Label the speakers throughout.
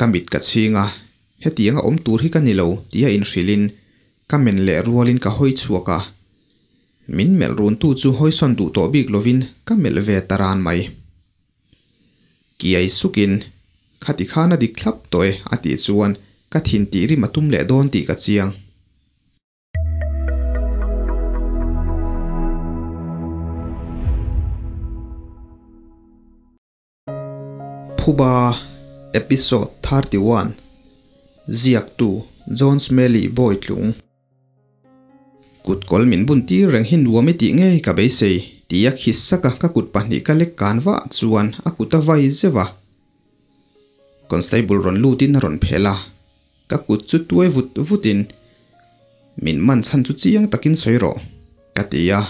Speaker 1: Ka mit ka chhing a, hetianga awm tur hi ka ni lo tia inhrilhin ka men leh rualin ka hawi chhuak a. Min melh runtu chu hawisawn duh tawh bik lovin ka melh ve ta ran mai. Kiai sukin, Khati khan a dik thlap tawh e a tih chuan ka thin tih rim a tum leh dawn tih ka chiang. Phuba Episode 31 Ziaktu John Smelly Bawitlung Kut kawl min bun tir reng hi nuam i tih ngei ka beisei tia khi saka ka kut pahnih ka lek kan vah chuan a kut a vai zeuh a. Constable rawn lutin a rawn phelh a, ka kut chu tuai vut vutin min man chhan chu chiang takin sawi rawh ka ti a.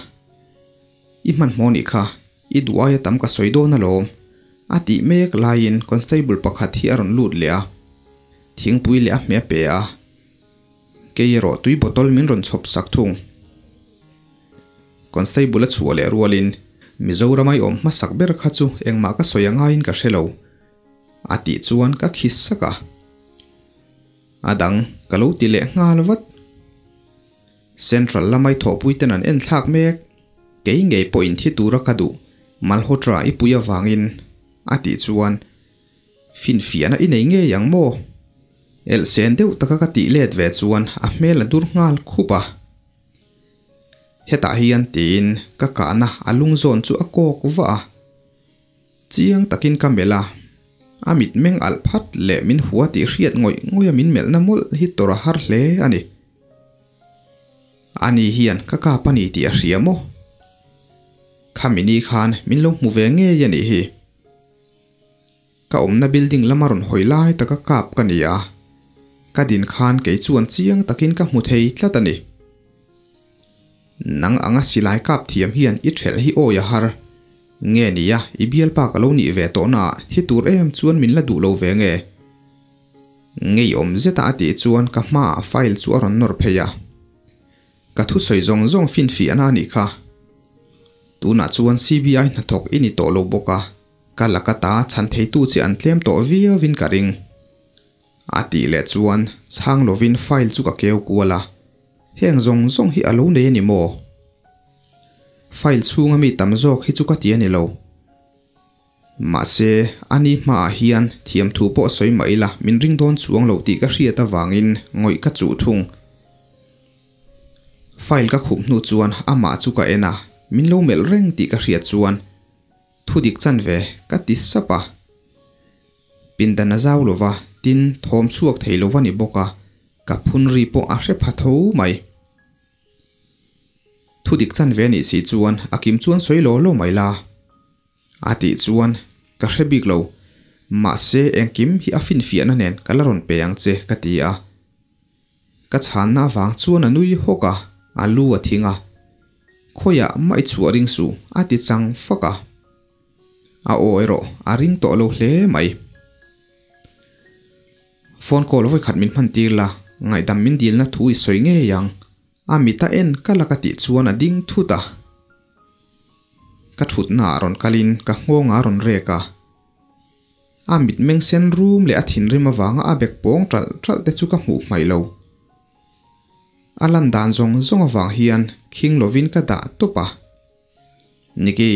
Speaker 1: I hmanhmawh nih kha, i duh aia tam ka sawi dawn alawm, a tih mek laiin constable pakhat hi a rawn lut leh a, thingpui leh a hmeh a pe a, kei erawh tui bottle min rawn chhawp sak thung. Constable a chhuah leh rualin Mizoram a i awm hmasak ber kha chu engmah ka sawi a ngaiin ka hre lo, a tih chuan ka khi sak a. A dang ka lo ti leh nghal vat. Central lamai thawhpui ten an en thlak mek. Kei ngei pawhin thi tura ka duh Malhotra i pui avangin a tih chuan finfiahna i nei ngei ang maw? Elhsen deuh taka ka tih let ve chuan a hmel a dur nghal khup a. Hetah hian tiin ka kahna a lung zawn chu a kawk vah a. Chiang takin ka melh a, a mitmeng alh phat leh min hua tih hriat ngawih ngawih a min melhna mawlh hi tawrh a har hle a ni. Ani hian ka kap a ni tih a hria maw? Khami ni khan min lo hmu ve ngei a nih hi. Ka awmna building lama rawn hawi lai taka kap ka ni a, ka din khan kei chuan chiang takin ka hmu thei tlat a ni. Nang anga silai kap thiam hian i ṭhelh hi awi a har. Nge nia, i bialpa ka lo nih ve tawh naah thi tur em chuan min la duh lo ve nge? Ngeiawm zeta a tih chuan ka hmaah file chu a rawn nawr phei a. Ka thusawi zawng zawng finfiahna a nih kha. Tunah chuan CBI hnathawk i ni tawh lo bawk a, ka laka ta chhan theitu che an tlem tawh viauin ka ring. A tih leh chuan chhang lovin file chu ka keu kual a, heng zawng zawng hi a lo nei a ni maw? File chhunga mi tam zawk hi chu ka ti a ni lo. Mahse, a ni hmaah hian thiamthu pawh sawi mah ila min ring dawn chuang lo tih ka hriat avangin ngawih ka chuh thung. File ka khup hnu chuan amah chu ka en a, min lo melh reng tih ka hriat chuan thu dik chan ve ka ti sap a. Pindan a zau lova, tin thawm chhuak thei lova ni bawk a, ka phun ri pawh a hre pha tho mai. Thu dik chan ve nih si chuan a kim chuan sawi law law mai la. A tih chuan ka hre bik lo, mahse engkim hi a finfiahna nen ka la rawn pe ang che ka ti a. Ka chhanna avang chuan a nui hawk a, a lu a thing a. Khawiah mah i chhuah ring suh a ti chang fak a. A aw erawh a ring tawh lo hle mai. Phone call vawikhat min hman tir la, ngaihdam min dilna thu i sawi ngei ang. A mit a en ka la ka tih chuan a ding thut a. Ka thutna ah rawn kalin ka nghawng a rawn rek a. A mit meng sen rum leh a thinrim avanga a bek pawng ṭalh ṭalh te chu ka hmuh hmaih lo. A lan dan zawng zawng avang hian khing lovin ka dah tawp a. Niki,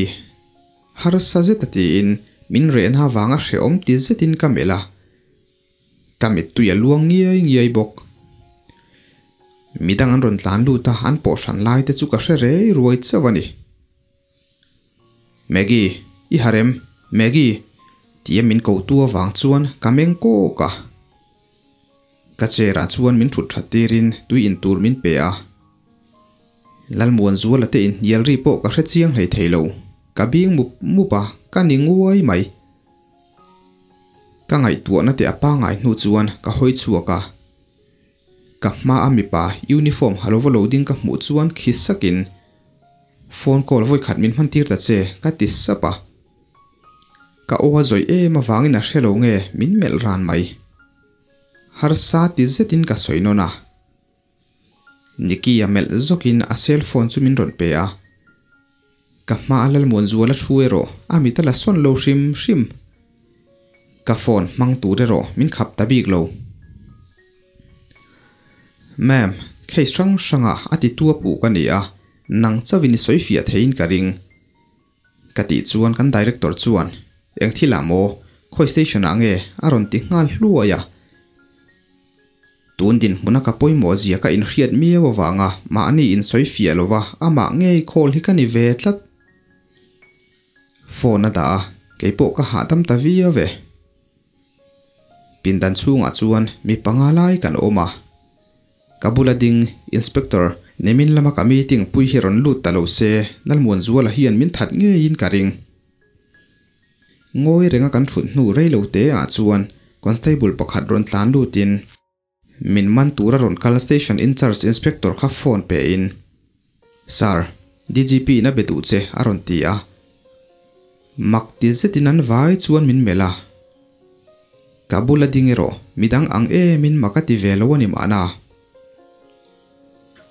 Speaker 1: harsa zeta tiin min rehna avanga hrehawm ti zetin ka melh a. Ka mittui a luang ngiai ngiai bawk. Midang an rawn tlan lut a, an pawh hran lai te chu ka hre rei ruai chauh a ni. Maggie, i harem, Maggie! tia min ko tu avang chuan ka meng kawk a. Ka chair ah chuan min thut that tirin tui in tur min pe a. Lalmuanzuala te inhnial ri pawh ka hre chiang hlei thei lo. Ka bing mup mup a, ka ni nguai mai. Ka ngaihtuahna te a pangai hnu chuan ka hawi chhuak a, ka hma a mipa uniform ha lova lo ding ka hmuh chuan khi sakin phone call vawi khat min hman tir ta che ka ti sap a. Ka aw a zawih em avangin a hre lo nge min melh ran mai. Harsa ti zetin ka sawi nawn a. Nicky a melh zawkin a cell phone chu min rawn pe a. Ka hma a Lalmuanzuala thu erawh a mit a la sawn lo hrim hrim. Ka phone hmang tur erawh min khap ta bik lo. Ma'am, case hrang hrangah a ti tua puh ka ni a, nang chauhin i sawi fiah theiin ka ring. Ka tih chuan kan director chuan, Eng thil ah maw? Khawi station ah nge? a rawn ti nghal hluai a. Tun dinhmuna ka pawimawh zia ka inhriat miau avanga mahni insawi fiah lova amah ngei call hi ka ni ve tlat. Phone a dah a, keipawh ka hahdam ta viau e. Pindan chhungah chuan mi panga lai kan awm a. Ka bula ding Inspector Nemin lama ka meeting pui hi rawn lut ta lo se, Lalmuanzuala hian min that ngeiin ka ring. Ngawi renga kan thut hnu rei lo te ah chuan Constable pakhat rawn tlan lutin min man tura rawn kal Station Incharge Inspector kha phone pe in, Sir, DGP in a be duh che a rawn ti a. Mak ti zetin an vai chuan min melh a. Ka bula ding erawh midang ang emin mak a ti ve lo a ni mahna.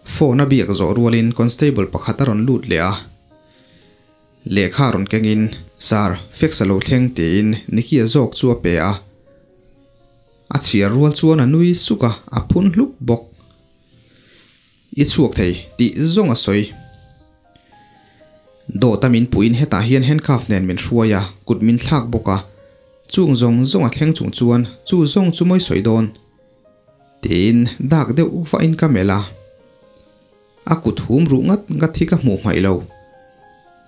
Speaker 1: Phone a biak zawh rualin constable pakhat a rawn lut leh a. Lehkha rawn kengin, Sir, fax a lo thleng tiin Nicky-a zawk chu a pe a. A chhiar rual chuan a nui suk a, a phun hluk bawk. I chhuak thei tih zawng a sawi. Dawta min puiin hetah hian handcuff nen min hruai a, kut min thlak bawk a. Chung zawng zawng a thleng chung chuan chu zawng chu mawi sawi dawn tiin dak deuh vahin ka melh a. A kut hum ruh ngat ngat hi ka hmuh hmaih lo.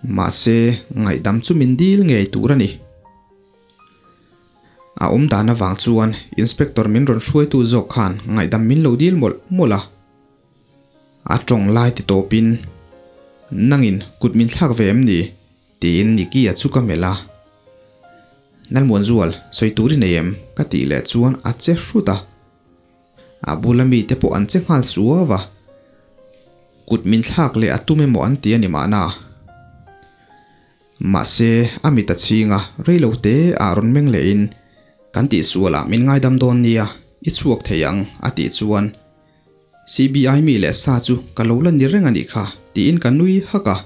Speaker 1: Mahse, ngaihdam chu min dil ngei tur a ni. A awm dan avang chuan inspector min rawn hruaitu zawk khan ngaihdam min lo dil mawlh mawlh a. A tawng lai ti tawpin, Nangin kut min thlak ve em ni? tiin Nicky-a chu ka melh a. Lalmuanzual, sawi tur i nei em? ka tih leh chuan a che hrut a. A bula mite pawh an che nghal suau a. Kut min thlak leh a tum emaw an ti a ni mahna. Mahse, a mit a chhing a, rei lo te ah rawn meng lehin, Kan tihsualah min ngaidam dawn nia, i chhuak thei ang, a tih chuan CBI mi leh sa chu ka lo la ni reng a nih kha, tiin ka nui hak a.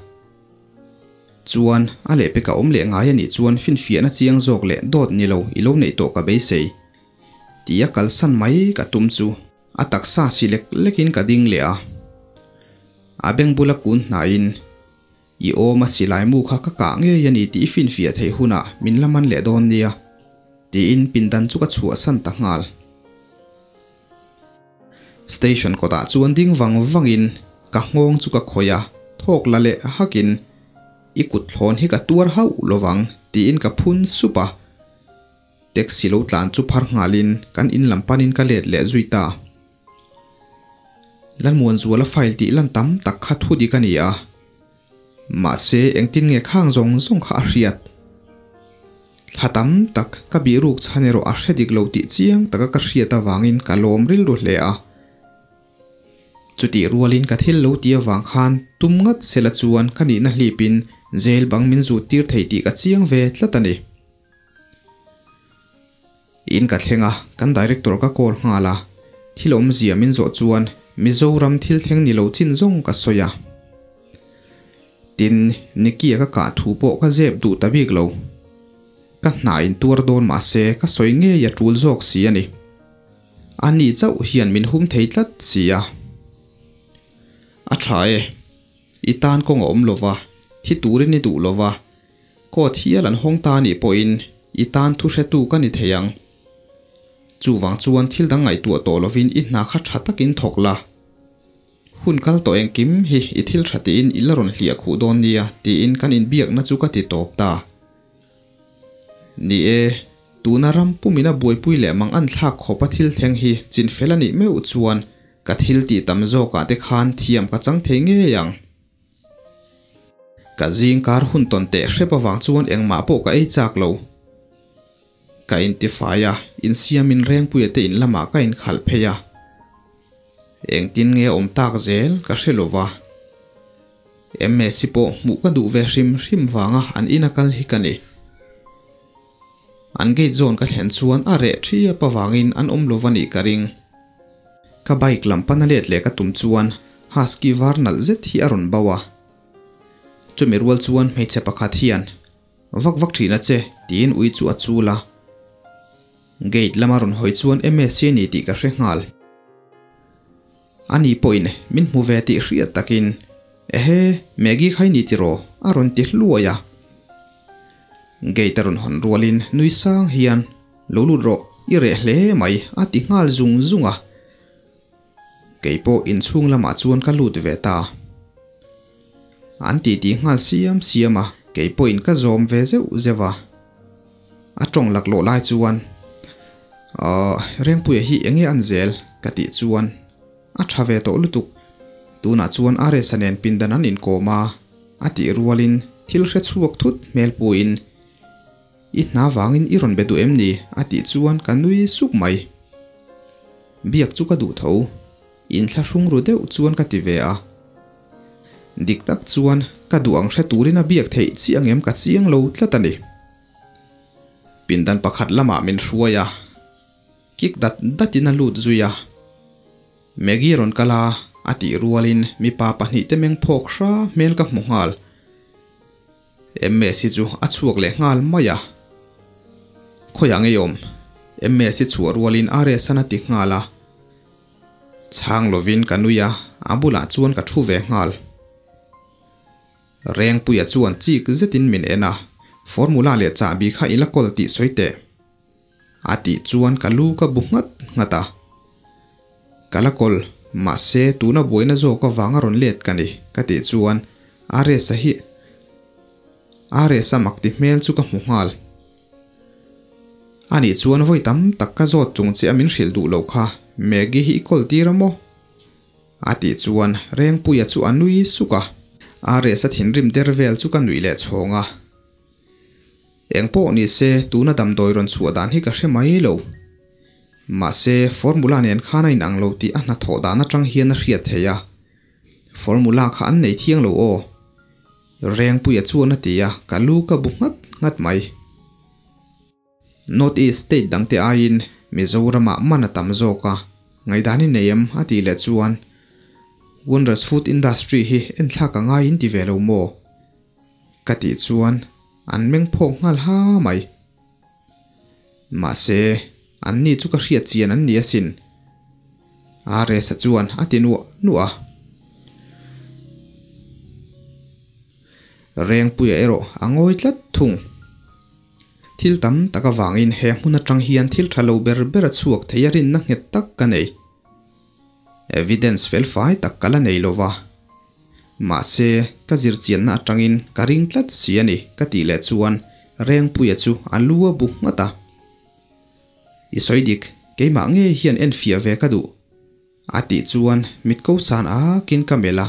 Speaker 1: Chuan, a lehpek a awm leh ngai a nih chuan finfiahna chiang zawk leh dawt ni lo i lo neih tawh ka beisei. Tia kalsan mai ka tum chu a taksa si lek lekin ka ding leh a. A beng bula kun hnaiin, I awm a silai mu kha ka kah ngei a ni tih i finfiah theih hunah min la man leh dawn nia, tiin pindan chu ka chhuahsan ta nghal. Station kawtah chuan ding vang vangin ka nghawng chu ka khawih a, thawk la leh hakin, I kut thlawn hi ka tuar hauh lovang, tiin ka phun sup a. Taxi lo tlan chu phar nghalin kan in lam panin ka let leh zui ta. Lalmuanzuala file tih lan tam tak kha thu dik a ni a. Mahse engtin nge khang zawng zawng kha a hriat? Thla tam tak ka bihruk chhan erawh a hre dik lo tih chiang taka ka hriat avangin ka lawm rilru hle a. Chutih rualin ka thil lo ti avang khan tum ngat sela chuan ka nihna hlipin jail bang min zut tir thei tih ka chiang ve tlat a ni. In ka thleng a, kan director ka call nghal a, thil awmzia min zawh chuan Mizoram thil thleng ni lo chin zawng ka sawi a. Tin, Nicky-a ka kah thu pawh ka zep duh ta bik lo. Ka hna in tuar dawn mah se ka sawi ngei a tul zawk si a ni. A ni chauh hian min hum thei tlat si a. A tha e. I tan kawng a awm lo va, thi turin i duh lo va, Court hial an hawng ta anih pawhin i tan thu hretu ka ni thei ang. Chuvang chuan thil dang ngaihtuah tawh lovin i hna kha tha takin thawk la. Hun kal tawh engkim hi i thil tha tiin i la rawn hliah khuh dawn nia tiin kan inbiakna chu ka ti tawp ta. Ni e, tuna ram pumina buaipui leh mang an thlak khawpa thil thleng hi chinfel anih meuh chuan ka thil tih tam zawkah te khan thiam ka chang thei ngei ang. Ka zing kar hun tawn teh hrep avang chuan engmah pawh ka ei chak lo. Ka intifai a, insiamin Rengpuia te in lamah ka inkhalh phei a. Engtin nge awm tak zel ka hre lo va. Msi pawh hmuh ka duh ve hrim hrim vanga an ina kal hi ka ni. An gate zawn ka thlen chuan a reh thiap avangin an awm lo va nih ka ring. Ka bike lam pana let leh ka tum chuan husky var nalh zet hi a rawn bauh a. Chumi rual chuan hmeichhe pakhat hian, Vak vak thin a che, tiin ui chu a chul a. Gate lama rawn hawi chuan Msa ni tih ka hre nghal. Ani pawhin min hmu ve tih hriat takin, Ehe, Maggie khai ni tiraw? a rawn ti hluai a. Gate a rawn hawn rualin nui sang hian, Lo lut rawh, i reh hle mai, a ti nghal zung zung a. Kei pawh inchhung lamah chuan ka lut ve ta. An titi nghal siam siam a, kei pawhin ka zawm ve zeuh zeuh a. A tawng laklawh lai chuan, Ahh, Rengpuia hi enge an zel? ka tih chuan a tha ve tawh lutuk. Tunah chuan Aresa nen pindan an inkawm a, a tih rualin thil hre chhuak thut hmel puiin, I hna vangin i rawn be duh em ni? a tih chuan ka nui suk mai. Biak chu ka duh tho. Inthlahrung ru deuh chuan ka ti ve a. Dik tak chuan ka duh ang hre turin a biak theih chiah ang em ka chiang lo tlat a ni. Pindan pakhat lamah min hruai a, kik dat datin a lut zui a. Maggie rawn kal a, a tih rualin mipa pahnihte meng phawk hra hmel ka hmu nghal. Ms hi chu a chhuak leh nghal mai a. Khawiah ngei awm? Ms hi chhuah rualin RS an a ti nghal a. Chhang lovin ka nui a, a bulah chuan ka thu ve nghal. Rengpuia chuan chik zetin min en a, Formula leh chahbi kha i la kawl tih sawi teh. A tih chuan ka lu ka bu nghat nghat a. Ka la kawl, mahse tuna buaina zawk avanga rawn let ka ni, ka tih chuan Aresa hi Aresa mak ti hmel chu ka hmu nghal. Anih chuan vawi tam tak ka zawt chung che a min hrilh duh loh kha, Maggie hi i kawl tir a maw? A tih chuan Rengpuia chu a nui suk a. Aresa thinrim der vel chu ka nuih leh chhawng a. Eng pawh ni se, tuna damdawi rawn chhuah dan hi ka hre mai lo. Mahse, formula nen khan a inang lo tih a hnathawh dan atang hian a hriat theih a. Formula kha an nei thiang lo aw. Rengpuia chuan a ti a, ka lu ka bu nghat nghat mai. North East state dangte aiin Mizoramah man a tam zawk a, ngaihdan i nei em? a tih leh chuan, Wondrous Food Industry hi enthlak a ngai in ti ve lo maw? Ka tih chuan an meng phawk nghal ha mai. Mahse, anni chu ka hriat chian an ni asin. RS-a chuan a ti nuah nuah a. Rengpuia erawh a ngawi tlat thung. Thil tam tak avangin he hmun atang hian thil tha lo ber ber a chhuak thei a rinna nghet tak ka nei. Evidence felfai tak ka la nei lo va. Mahse, ka zirchianna atangin ka ring tlat si a ni, ka tih leh chuan Rengpuia chu a lu a bu nghat a. I sawi dik, keimah ngei hian enfiah ve ka duh, a tih chuan mit ko san akin ka melh a.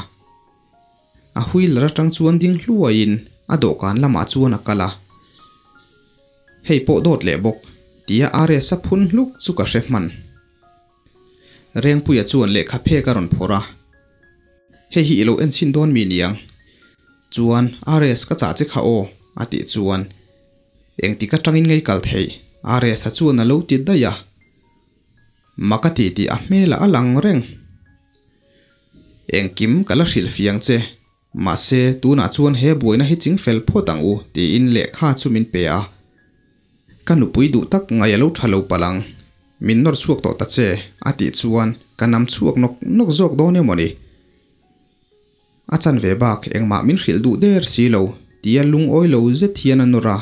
Speaker 1: A wheeler atang chuan ding hluaiin a dawhkan lamah chuan a kal a. Hei pawh dawt leh bawk, tia RS-a phun hluk chu ka hre hman. Rengpuia chuan lehkha phek a rawn phawrh a. Hei hi i lo enchhin dawn mi niang? Chuan RS ka chah che kha aw, a tih chuan engtik atangin ngei kal theih? RS-a chuan a lo ti daih a. Mak a ti tih a hmelah a lang reng. Engkim ka la hrilh fiang che. Mahse, tunah chuan he buaina hi ching fel phawt ang u, tiin lehkha chu min pe a. Ka nupui duh tak ngai a lo tha lo palh ang. Min nawr chhuak tawh ta che, a tih chuan ka nam chhuak nawk nawk zawk dawn emaw ni? A chanve bak engmah min hrilh duh der si lo, tia lungawi lo zet hian a nawr a.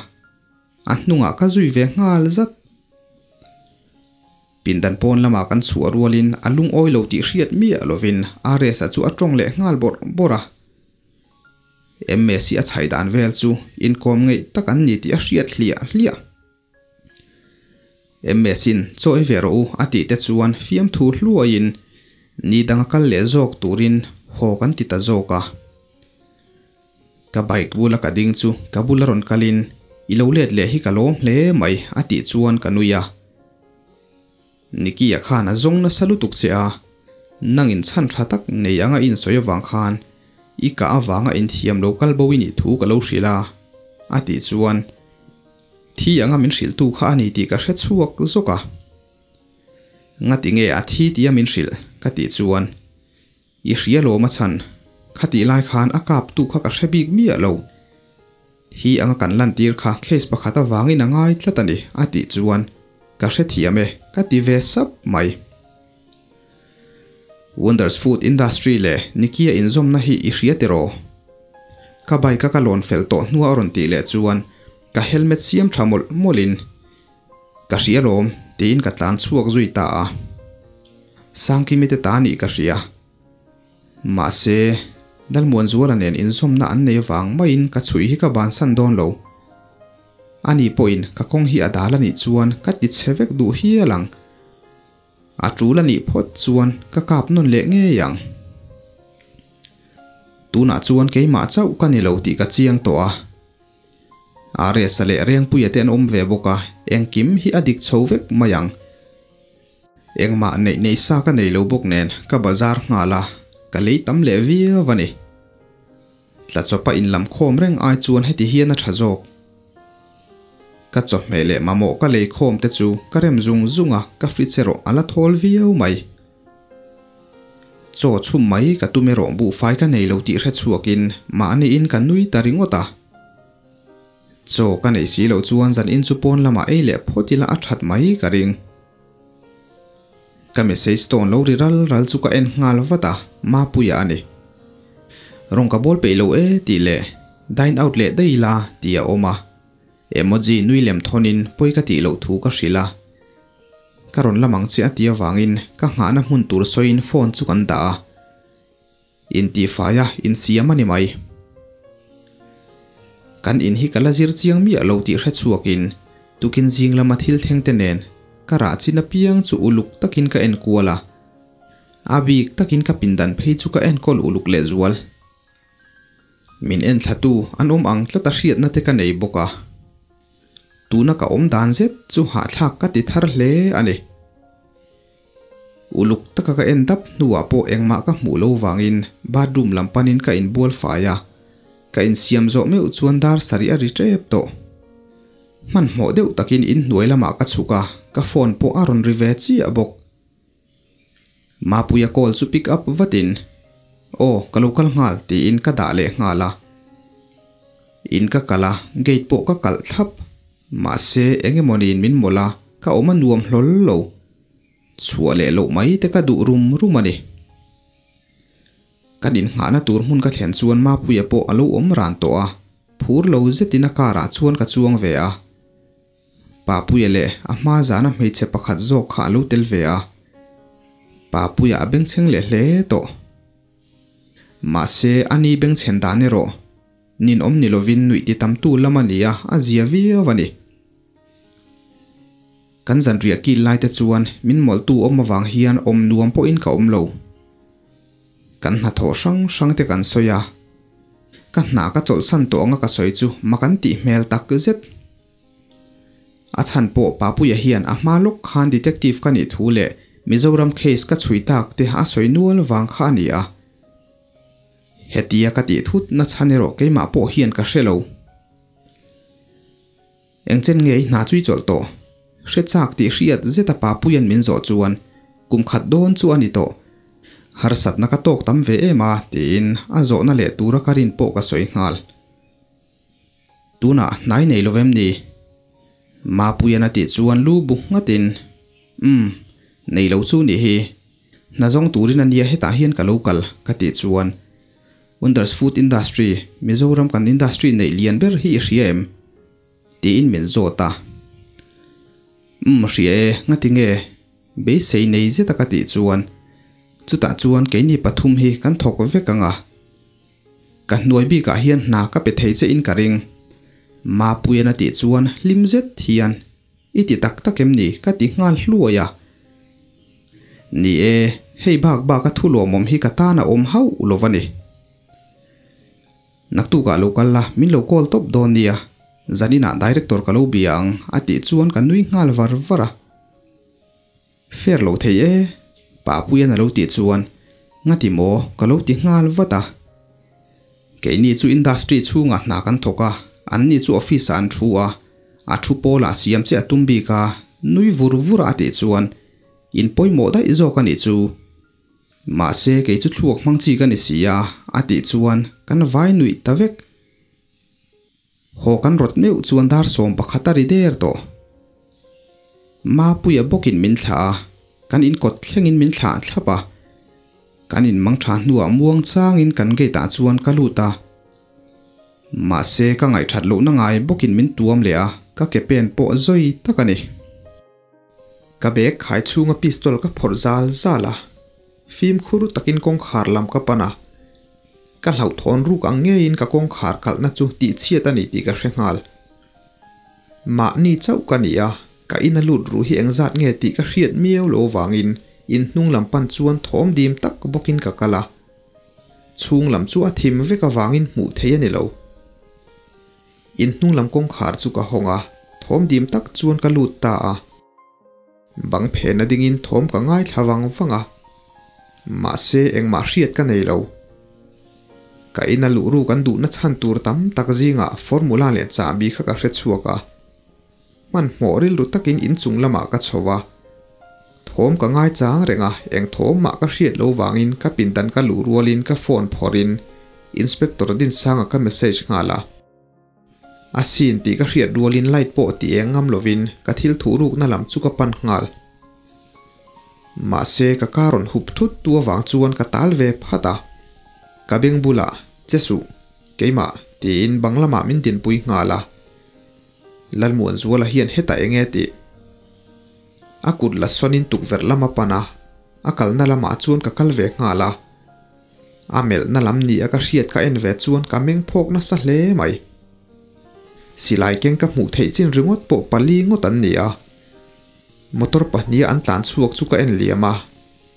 Speaker 1: A hnungah ka zui ve nghal zat. Pindan pawn lamah kan chhuah rualin a lungawi lo tih hriat miah lovin RS-a chu a tawng leh nghal bawrh bawrh a. MSc a chhai dan vel chu inkawm ngeih tak an ni tih a hriat hliah hliah. MSc-in chawi ve rawh u a tih te chuan fiamthu hluaiin ni dang a kal leh zawk turin haw kan ti ta zawk a. Ka bike bula ka ding chu ka bula rawn kalin i lo let leh hi ka lawm hle mai a tih chuan ka nui a. Nicky-a khan a zawng nasa lutuk che a, nangin chhan tha tak nei anga i insawi avang khan i kah avanga inthiam lo kal bo i nih thu ka lo hrilh a, a tih chuan thi anga min hrilhtu kha a ni tih ka hre chhuak zawk a. Ngati nge a thi tia min hrilh? ka tih chuan I hria lawm a chhan, khatih lai khan a kap tu kha ka hre bik miah lo. Hi anga kan lantir kha case pakhat avangin a ngai tlat a ni, a tih chuan. Ka hrethiam e, ka ti ve sap mai. Wonders Food Industry leh Nikia inzawmna hi i hria tiraw? Ka bike a ka lawn fel tawh hnua a rawn tih leh chuan ka helmet siam tha mawlh mawlhin ka hria lawm tiin ka tlan chhuak zui ta a. Sangkimi te ta nih ka hria. Mahse, Dalmuanzuala nen inzawmna an nei vang maiin ka chhui hi ka bansan dawn lo. Ani pawhin ka kawng hi a dal a nih chuan ka ti chhe vek duh hial ang. A tul a nih phawt chuan ka kap nawn leh ngei ang. Tunah chuan keimah chauh ka ni lo tih ka chiang tawh a. Aresa leh Rengpuia te an awm ve bawk a, engkim hi a dik chho vek mai ang. Engmah neih nei sa ka nei lo bawk nen ka bazar nghal a, ka lei tam leh viau a ni. Tla chawpa inlam khawm reng ai chuan heti hian a tha zawk. Ka chawhmeh leh mamawh ka lei khawm te chu ka rem zung zung a, ka fridge erawh a la thawl viau mai. Chaw chhum mai ka tum erawh buhfai ka nei lo tih hre chhuakin mahniin ka nui ta ringawt a. Chaw ka neih si loh chuan zan in chu pawn lamah ei leh phawt ila a that mai ka ring. Ka message tone lo ri ral ral chu ka en nghal vat a, Mapuia a ni. Rawng ka bawl peih lo e tih leh dine out leh daih ila tih a awm a. Emoji nui lem thawnin pawi ka tih loh thu ka hrilh a. Ka rawn lam ang che a ti avangin ka nghahna hmun tur sawiin phone chu kan dah a. Intihfai a insiam a ni mai. Kan in hi ka la zir chiang miah lo tih hre chhuakin tukin zing lama thil thleng te nen ka rah chin apiang chu uluk takin ka enkual a, a bik takin ka pindan phei chu ka enkawl uluk lehzual. Min enthlatu an awm ang tlat a hriatna te ka nei bawk a. Tuna ka awm dan zet chu hahthlak ka ti thar hle a ni. Uluk taka ka en dap hnuah pawh engmah ka hmuh lo vangin bathroom lam panin ka inbual fai a, ka insiam zawh meuh chuan dar sarih a ri tep tawh. Hmanhmawh deuh takin inhnuai lamah ka chhuk a, ka phone pawh a rawn ri ve chiah bawk. Mapuia call chu pick up vatin, Aw, ka lo kal nghal tiin ka dah leh nghal a. In ka kal a, gate pawh ka kalh thlap. Mahse, eng emaw niin min mawlh a, ka awm a nuam hlawl lo. Chhuah leh loh mai te ka duh rum rum a ni. Kan innghahna tur hmun ka thlen chuan Mapuia pawh a lo awm ran tawh a, phur lo zetin a car ah chuan ka chuang ve a. Papuia leh a hma zana hmeichhe pakhat zawk kha a lo tel ve a, Papuia a bengchheng leh hle tawh. Mahse, a ni bengchhen dan erawh ninawm ni lovin nuih ti tamtu lam a ni a, a zia viau a ni. Kan zanriah kil lai te chuan min mawlhtu awm avang hian awm nuam pawhin ka awm lo. Kan hnathawh hrang hrang te kan sawi a, ka hna ka chawlhsan tawh anga ka sawi chu mak an tih hmel tak zet. A chhan pawh Papuia hian a hma lawk khan detective ka nih thu leh Mizoram case ka chhui tak te a sawi nual vang kha a ni a. Hetia ka tih thut na chhan erawh keimah pawh hian ka hre lo. Engchen nge i hna chu i chawlh tawh? Hre chak tih hriat zeta Papuia'n min zawh chuan kum khat dawn chu a ni tawh. Harsatna ka tawk tam ve em a tiin a zawhna leh tura ka rin pawh ka sawi nghal. Tunah hnai nei lo vem ni? Mapuia'n a tih chuan lu bu nghatin, Umm, nei lo chu nih hi. Hna zawng turin a nia hetah hian ka lo kal, ka tih chuan Wonders Food Industry, Mizoram kan industry neih lian ber hi i hria em? tiin min zawt a. Umm, hria e, ngati nge? Beisei nei zeta ka tih chuan chutah chuan keini pathum hi kan thawk vek ang a. Ka hnuai bikah hian hna ka pe thei che in ka ring. Mapuian a tih chuan hlim zet hian i ti tak tak em ni ka ti nghal hluai a. Ni e, hei bak bak a thu lawmawm hi ka tan a awm hauh lo va ni. Naktukah lo kal la, min lo call tawp dawn nia. Zaninah director ka lo bia ang a tih chuan ka nui nghal var var a. Fair lo thei e, Papuian a lo tih chuan ngati maw ka lo ti nghal vat a. Keini chu industry chhungah hna kan thawk a, anni chu office ah an thu a, a thu pawlah siam che a tum bik a, nui vur vur a a tih chuan in pawimawh daih zawk a nih chu. Mahse kei chu thluak hmang chi ka ni si a, a tih chuan kan vai nuih ta vek. Haw kan rawt meuh chuan dar 11 a ri der tawh. Mapuia bawkin min thlah a, kan inkawt thlengin min thlah thlap a. Kan inmangtha hnuah muang changin kan gate ah chuan ka lut a. Mahse ka ngaihthat lohna ngai bawkin min tuam leh a, ka ke pen pawh zawi tak a ni. Ka bag khai chhunga pistol ka phawrh zal zal a, fimkhur takin kawngkhar lam ka pan a. Ka hlauhthawn ruk ang ngeiin ka kawngkhar kalhna chu tihchhiat a ni tih ka hre nghal. Mahni chauh ka ni a, ka ina lut ruh hi engzat nge tih ka hriat miau lo vangin in hnung lam pan chuan thawm dim tak bawkin ka kal a. Chhung lam chu a thim vek avangin hmuh theih a ni lo. In hnung lam kawngkhar chu ka hawng a, thawm dim tak chuan ka lut ta a. Bang phena dingin thawm ka ngaithla vang vang a, mahse engmah hriat ka nei lo. Ka ina luh ruk an duhna chhan tur tam tak zingah formula leh chahbi kha ka hre chhuak a. Hmanhmawh rilru takin inchung lamah ka chho a. Thawm ka ngai chang reng a, eng thawm mah ka hriat lo vangin ka pindan ka luh rualin ka phone phawrhin Inspector Dinsanga ka message nghal a. A sin tih ka hriat rualin light pawh ti eng ngam lovin ka thil thuh rukna lam chu ka pan nghal. Mahse ka car rawn hup thut tu avang chuan ka tal ve phat a. Ka beng bulah, Che suh, keimah, tiin bang lamah min dinpui nghal a. Lalmuanzuala hian hetah eng nge tih? A kut la sawnin tukverh lam a pan a, a kalna lamah chuan ka kal ve nghal a. A melhna lam ni a ka hriat ka en ve chuan ka meng phawk nasa hle mai. Silai keng ka hmuh theih chin ringawt pawh pali ngawt an ni a. Motor pahniha an tlan chhuak chu ka en liam a,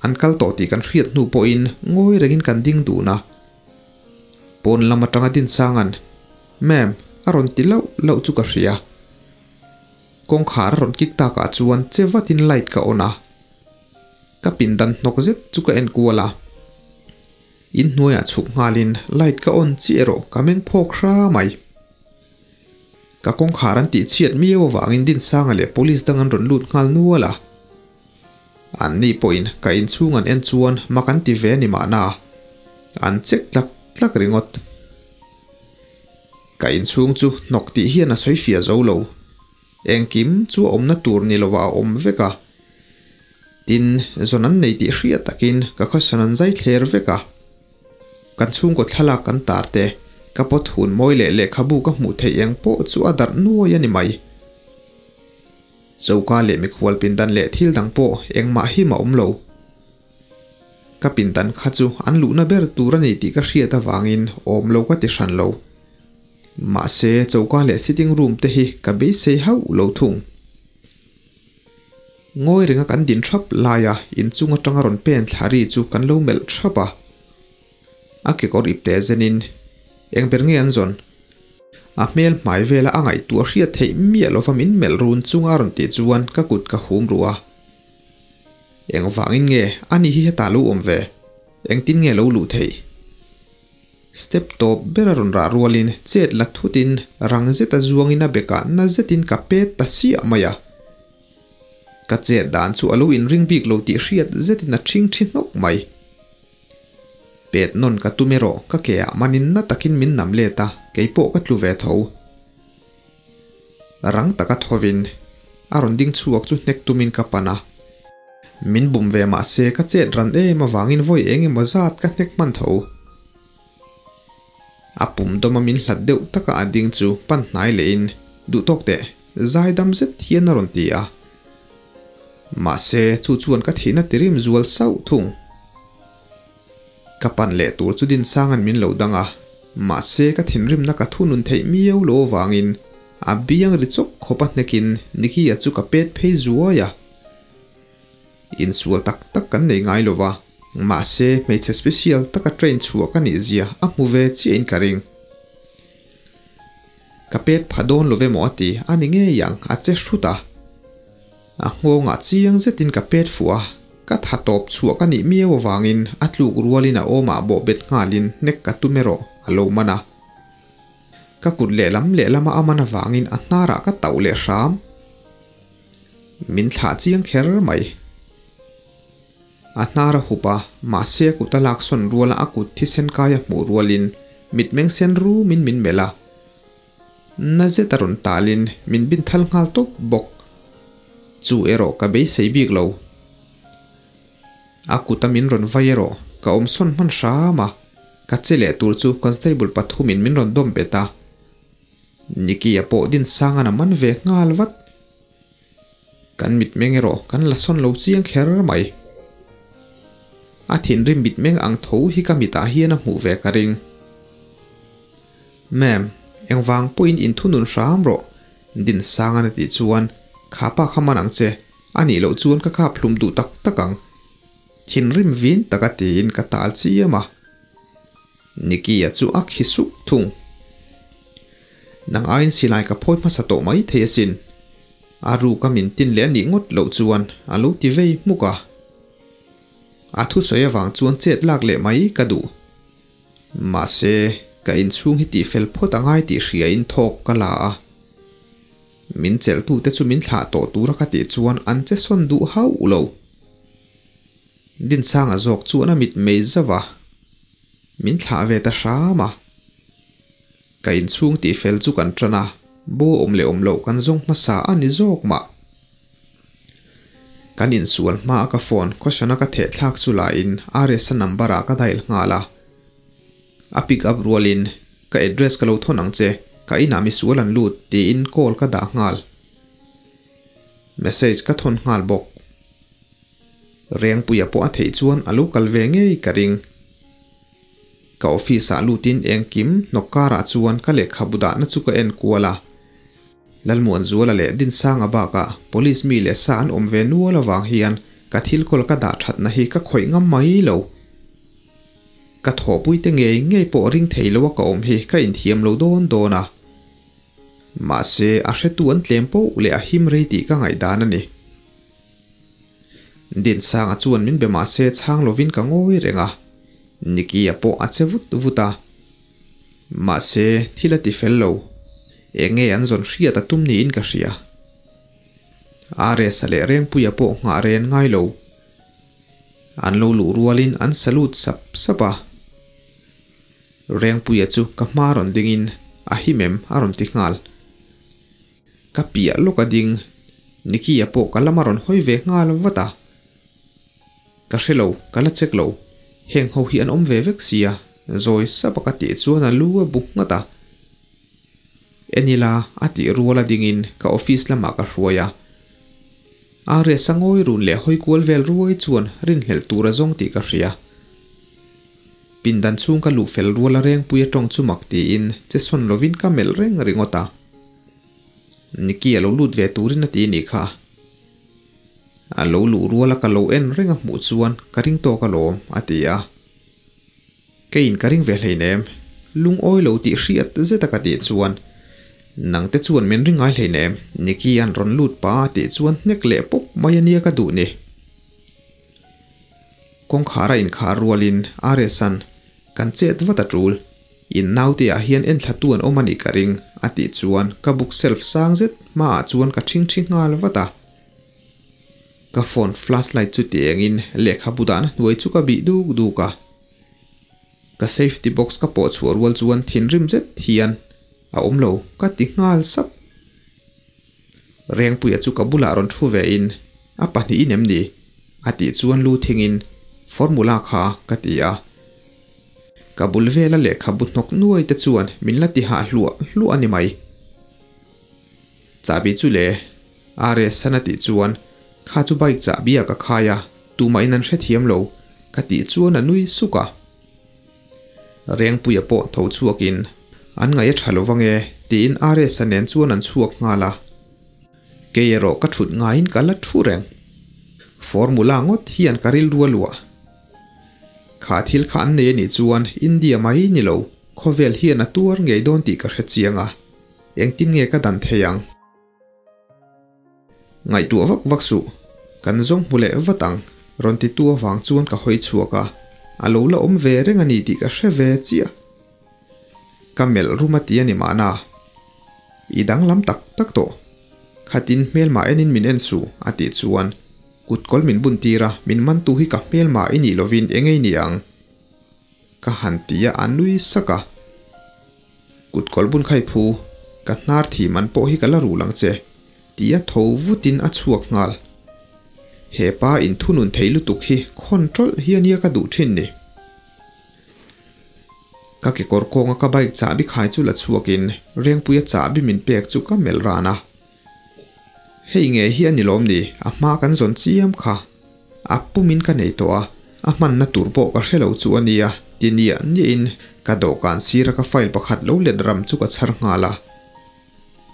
Speaker 1: an kal tawh tih kan hriat hnu pawhin ngawi rengin kan ding dun a. Pawn lam atanga Dinsanga'n, Ma'am, a rawn ti lauh lauh chu ka hria. Kawngkhar a rawn kik takah chuan che vatin light ka on a. Ka pindan hnawk zet chu ka en kual a. In hnuaiah chhuk nghalin light ka on chiah erawh ka meng phawk hra mai. Ka kawngkhar an tih chhiat miau avangin Dinsanga leh police dang an rawn lut nghal nual a. An ni pawhin ka inchhung an en chuan mak an ti ve a ni mahna. An check tlak tlak ringawt. Ka inchhung chu hnawk tih hian a sawi fiah zo lo. Engkim chu a awmna tur ni lovah a awm vek a. Tin, zawn an nei tih hriat takin ka khawsan an zai thler vek a. Kan chhungkaw thlalak kan tar te, ka pawt hun mawi leh lehkhabu ka hmuh theih eng pawh chu a darh nuai a ni mai. Choka leh mikhual pindan leh thil dang pawh engmah him a awm lo. Ka pindan kha chu an luhna ber tur a ni tih ka hriat avangin awm lo ka ti hran lo. Mahse, choka leh sitting room te hi ka beisei hauh lo thung. Ngawi renga kan din thap laia inchung atanga rawn pen thla ri chu kan lo melh thap a. A kekawr ip teh zenin eng ber nge an zawn? A hmel hmai vela a ngaihtuah hriat theih miah lova min melh run chunga a rawn tih chuan ka kut ka hum ruh a. Engvangin nge ani hi hetah lo awm ve? Engtin nge lo luh theih? Step tawp ber a rawn rah rualin chet la thutin rang zeta zuangin a bekah na zetin ka pet ta siah mai a. Ka chet dan chu a lo inring bik lo tih hriat zetin a ṭhing ṭhi hnawk mai. Pet nawn ka tum erawh ka ke ah manin na takin min nam let a, kei pawh ka tlu ve tho. Rang taka thovin a rawn ding chhuak chu hnek tumin ka pan a. Min bum ve mah se ka chet ran em avangin vawi eng emaw zat ka hnek hman tho. A pum dawma min hlat deuh taka a ding chu pan hnai lehin duh tawk teh zaidam zet hian a rawn ti a. Mahse chu chuan ka thihna tirim zual sauh thung. Ka pan leh tur chu Dinsanga'n min lo dang a, mahse ka thinrimna ka thunun theih miau lo avangin a biang ri chawp khawp a hnekin Nicky-a chu ka pet phei zuai a. Insual tak tak kan nei ngai lo va, mahse hmeichhe special taka train chhuah ka nih zia a hmu ve chiahin ka ring. Ka pet pha dawn lo ve maw a ti, a ni ngei ang, a che hrut a. A nghawngah chiang zetin ka pet fuh a, ka tha tawp chhuah ka nih miau avangin a tluk rualin a awmah bawhbet nghalin hnek ka tum erawh a lo man a. Ka kut lehlam lehlama a man avangin a hnarah ka tauh leh hram. Min thlah chiang kher mai. A hnar a hup a, mahse a kut a laksawn ruala a kut thisen kai a hmuh rualin mitmeng sen rumin min melh a. Na zet a rawn talin min bin thal nghal tawp bawk. Chu erawh ka beisei bik lo. A kuta min rawn vai erawh ka awm sawn hman hram a, ka che leh tur chu constable pathumin min rawn dawm bet a. Nicky-a pawh Dinsanga'n a man ve nghal vat. Kan mitmeng erawh kan la sawn lo chiang kher mai. A thinrim mitmeng ang tho hi ka mitah hian a hmuh ve ka ring. Ma'am, engvang pawhin inthunun hram rawh, Dinsanga'n a tih chuan, Kha pa kha man ang che, a nih loh chuan ka kap hlum duh tak tak ang. Thinrim vin taka tiin ka tal chiam a. Nicky-a chu a khi suk thung. Nang aiin silai ka phawi hmasa tawh mai thei asin. A ruk a min tin leh a nih ngawt loh chuan a lo ti vei hmuk a. A thusawi avang chuan chet lak leh mai ka duh. Mahse, ka inchhung hi tihfel phawt a ngai tih hriain thawk ka la a. Min chelhtute chu min thlah tawh tura ka tih chuan an che sawn duh hauh lo. Dinsanga zawk chuan a mit mei zauh a, min thlah ve ta hram a. Ka inchhung tihfel chu kan tan a, bo awm leh awm loh kan zawng hmasa a ni zawk mah. Kan insual hma a ka phone caution a ka theh thlak chu la in RS-a number ah ka dial nghal a. A pick up rualin ka address ka lo thawn ang che, ka inah misual an lut tiin call ka dah nghal. Message ka thawn nghal bawk. Rengpuia pawh a theih chuan a lo kal ve ngei ka ring. Ka office ah lutin engkim hnawk karah chuan ka lehkhabu dahna chu ka en kual a. Lalmuanzuala leh Dinsanga bakah police mi leh sa an awm ve nual avang hian ka thil kawl ka dah thatna hi ka khawih ngam mai lo. Ka thawhpuite ngei ngei pawh ring thei lo a ka awm hi ka inthiam lo dawn dawn a. Mahse a hretu an tlem poh leh a him rei tih ka ngaihdan a ni. Dinsanga chuan min be mahse chhang lovin ka ngawi reng a, Nicky-a pawh a che vut vut a. Mahse thil a ti fel lo. Eng nge an zawn hriat a tum niin ka hria. RS-a leh Rengpuia pawh nghah ren ngai lo. An lo luh rualin an salute sap sap a. Rengpuia chu ka hma rawn dingin a him em a rawn ti nghal. Ka piah lawk a ding. Nicky-a pawh ka lama rawn hawi ve nghal vat a. Ka hre lo, ka la check lo. Heng ho hi an awm ve vek sia, zawi sap a ka tih chuan a lu a bu nghat a. En ila, a tih rual a dingin ka office lamah ka hruai a. RS a ngawi run leh hawi kual vel ruai chuan rinhlelh tur a zawng tih ka hria. Pindan chhung ka luh fel rual a rengpui a tawng chu mak tiin che sawn lovin ka melh reng ringawt a. Nicky a lo lut ve turin a ti nih kha. A lo luh rual a ka lo en reng a hmuh chuan ka ring tawk alawm a ti a. Keiin ka ring ve hleinem, lungawi lo tih hriat zet a ka tih chuan nang te chuan min ring ngai hleinem, Nicky an rawn lut pa a tih chuan hnek leh pawp mai a nia ka duh ni. Kawngkhar a inkhar rualin RS-a'n kan chet vat a tul, in naute ah hian enthlatu an awm a nih ka ring a tih chuan ka book shelf sang zet hmaah chuan ka ṭhingṭhi nghal vat a. Ka phone flashlight chu ti engin lehkhabu dahna hnuai chu ka bih duk duk a. Ka safety box ka pawh chhuah rual chuan thinrim zet hian a awm lo ka ti nghal sap. Rengpuia chu ka bulah rawn thu ve in a pahnihin em ni? a tih chuan lu thingin formula kha ka ti a. Ka bul vela lehkhabu hnawk nuai te chuan min la ti hah hluah hluah a ni mai. Chahbi chu le, RS an a tih chuan, Kha chu bike chahbi ah ka khai a, tumah in an hrethiam lo, ka tih chuan a nui suk a. Rengpuia pawh tho chhuak in, An ngaih a tha lo vang e, tiin RS a nen chuan an chhuak nghal a. Kei erawh ka thut ngaiin ka la thu reng. Formula ngawt hian ka rilru a luah. Kha thil kha an nei a nih chuan India mai ni lo, khawvel hian a tuar ngei dawn tih ka hre chiang a. Engtin nge ka dan thei ang? Ngaihtuah vak vak suh, kan zawng hmu leh vat ang, rawn ti tu avang chuan ka hawi chhuak a, a lo la awm ve reng a ni tih ka hre ve chiah. Ka melh rum a ti a ni mahna. I danglam tak tak tawh. Khatin hmelmah enin min en suh, a tih chuan kutkawl min bun tir a, min mantu hi ka hmelmah i nih lovin eng ei ni ang? Ka han ti a, a nui sak a. Kut kawlh bun khai phu, ka hnar thih man pawh hi ka la rul ang che. Tia tho vutin a chhuak nghal. He pa inthunun thei lutuk hi khawn tawlh hi a nia ka duh thin ni. Ka kekawr kawnga ka bike chahbi khai chu la chhuakin Rengpuia chahbi min pek chu ka melh ran a. Hei nge hi a ni lawm ni, a hma kan zawn chiam kha. A pumin ka nei tawh a, a hmanna tur pawh ka hre lo chu a nia, ti niah niahin ka dawhkan sira ka file pakhat lo let ram chu ka chhar nghal a.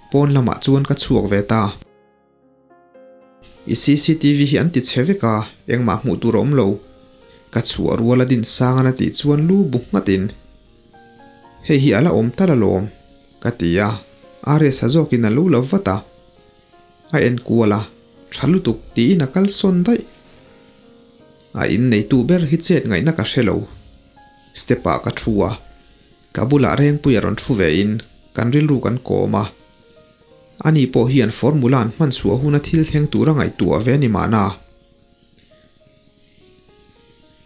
Speaker 1: Pawn lamah chuan ka chhuak ve ta. I cctv hi an ti chhe vek a, engmah hmuh tur a awm lo. Ka chhuah rual a din sang an a tih chuan lu bu nghatin, Hei hi a la awm tal alawm, ka ti a, RS-a zawkin a lo la vat a. A en kual a, tha lutuk tiin a kal sawn daih. A inneitu ber hi chet ngaihna ka hre lo. Step-ah ka thu a, ka bulah Rengpuia rawn thu vein kan rilru kan kawm a. Ani pawh hian formula an hman chhuah huna thil thleng tura ngaihtuah ve a ni mahna.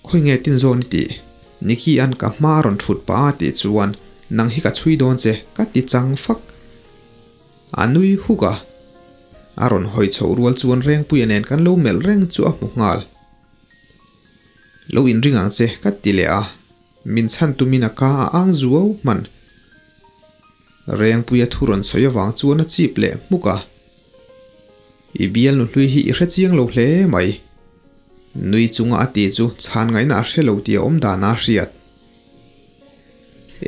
Speaker 1: Khawi nge tin zawn i tih? Nikki an ka hma a rawn thut pah a tih chuan nang hi ka chhui dawn che ka ti chang fak. A nui huk a. A rawn hawi chhoh rual chuan Rengpuia nen kan lo melh reng chu a hmu nghal. Lo inring ang che ka ti leh a. Min chhan tumin a ka a ang zuau hman. Rengpuia thu rawn sawi avang chuan a chip leh hmuk a. I bial nu hlui hi i hre chiang lo hle mai. Nui chunga a tih chu chhan ngaihna a hre lo tih a awm dan a hriat.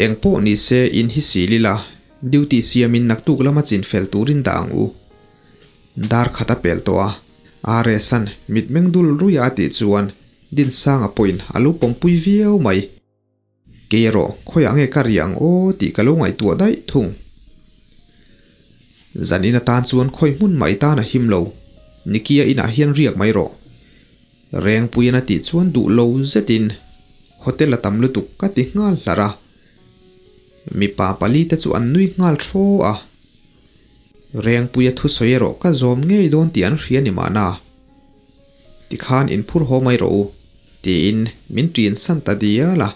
Speaker 1: Eng pawh ni se in hi sil ila, duty siamin naktuk lama chin fel turin dah ang u. Dar khat a pel tawh a, RS-a'n mitmeng dul ruia a tih chuan Dinsanga pawhin a lo pawmpui viau mai. Kei erawh khawiah nge ka ri ang aw tih ka lo ngaihtuah daih thung. Zanin atan chuan khawi hmun mai tan a him lo, Nikia inah hian riak mai rawh. Rengpuian a tih chuan duh lo zetin hotel a tam lutuk ka ti nghal hlarh a. Mipa pali te chu an nui nghal thaw a. Rengpuia thusawi erawh ka zawm ngei dawn tih an hria ni mahna. Tikhan inphur haw mai rawh u, tiin min ṭin san ta dial a.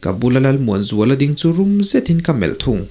Speaker 1: Ka bula Lalmuanzuala ding chu rum zetin ka melh thung.